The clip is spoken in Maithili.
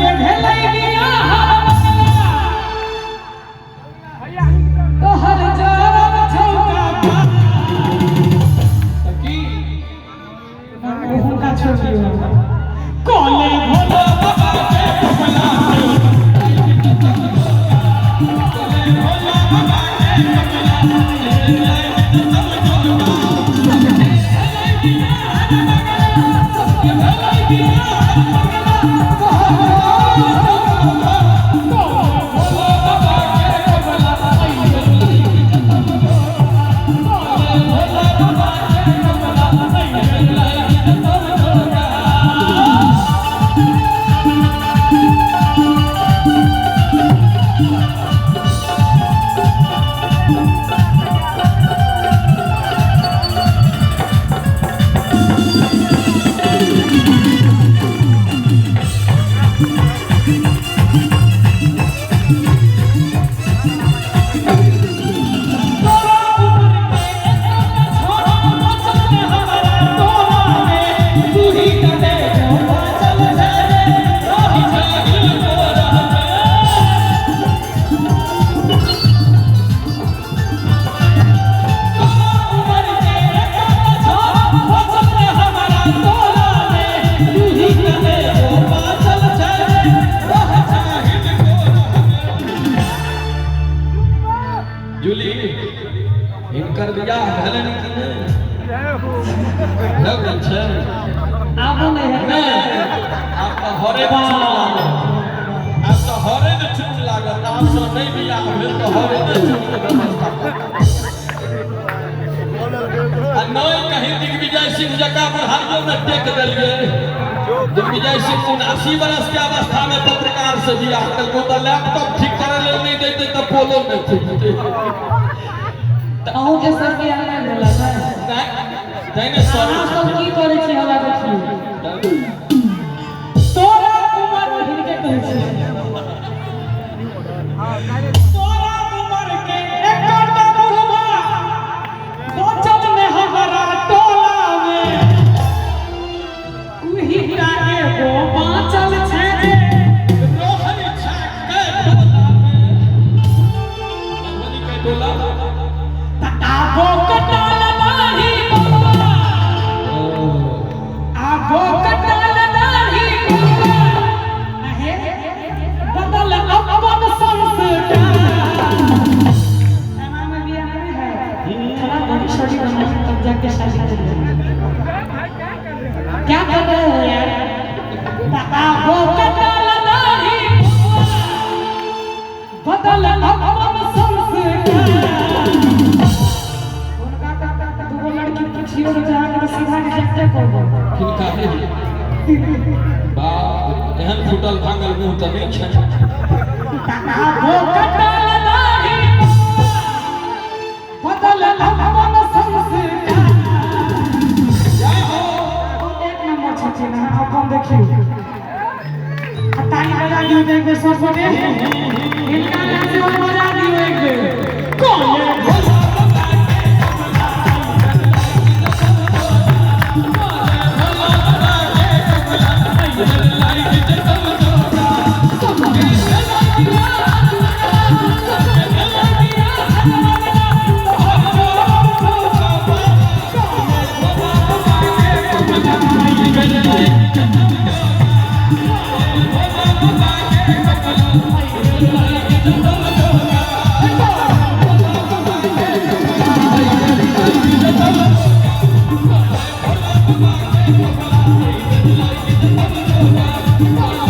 सबके भेलै बियाह तोहर जरब छौका तऽ की हुनका छोड़ दियौ कोले भोला बाबा के कमला जूली हिनकर बियाह भेलनि कि नहि भऽ गेल छै आबो नहि है नहि आब तऽ हरे ने चूक लागल आब तऽ हरे ने चूक लागल आब सँ नहि बियाह भेल तऽ हरे ने चूक के व्यवस्था आ नहि कहीं दिग्विजय सिंह जकाँ बुढ़ारियो ने टेक देलियै दिग्विजय सिंह 79 बरस के अवस्था में पत्रकार से बियाह केलकै तऽ लैपटॉप ठीक करै लेल नहि दैतै तऽ पोलो नहि ठीक हेतै। अहूँ के सब बियाह नहि भेल है नहि तैं ने सर अहाँ सब की करै छी हमरा देखियौ तोरा उमर हिनके कहै छी तोरा उमर के एकोटा बुढ़बा बचल ने हमरा टोला में उही टा एगो बाँचल छै जे रोहन छा के टोला में मधुबनी के टोला त आबो कटल नाही बौआ आबो कटल नाही बौआ अहे बदल अपन संस्कार एना में बियाह नहीं है थोड़ा बॉडी शॉडी बना के तब जाके शादी करिए क्या कर रहे हो यार त आबो कटल नाही बौआ बदल अपन संस्कार हुनका तऽ दूगो लड़की पुछियो जे अहाँके तऽ सीधा रिजेक्टे कऽ देत किनका हे बाप रे, एहन फूटल भांगल मुँह तऽ नहि छै आबो कटल नाही बदल अपन संस्कार जय हो एक नंबर छथिन अहाँ अपन देखियौ आ ताली बजा दियौ तऽ एक बेर सब गोटे हिनका लेल सेहो बजा दियौ एक बेर कोने भोला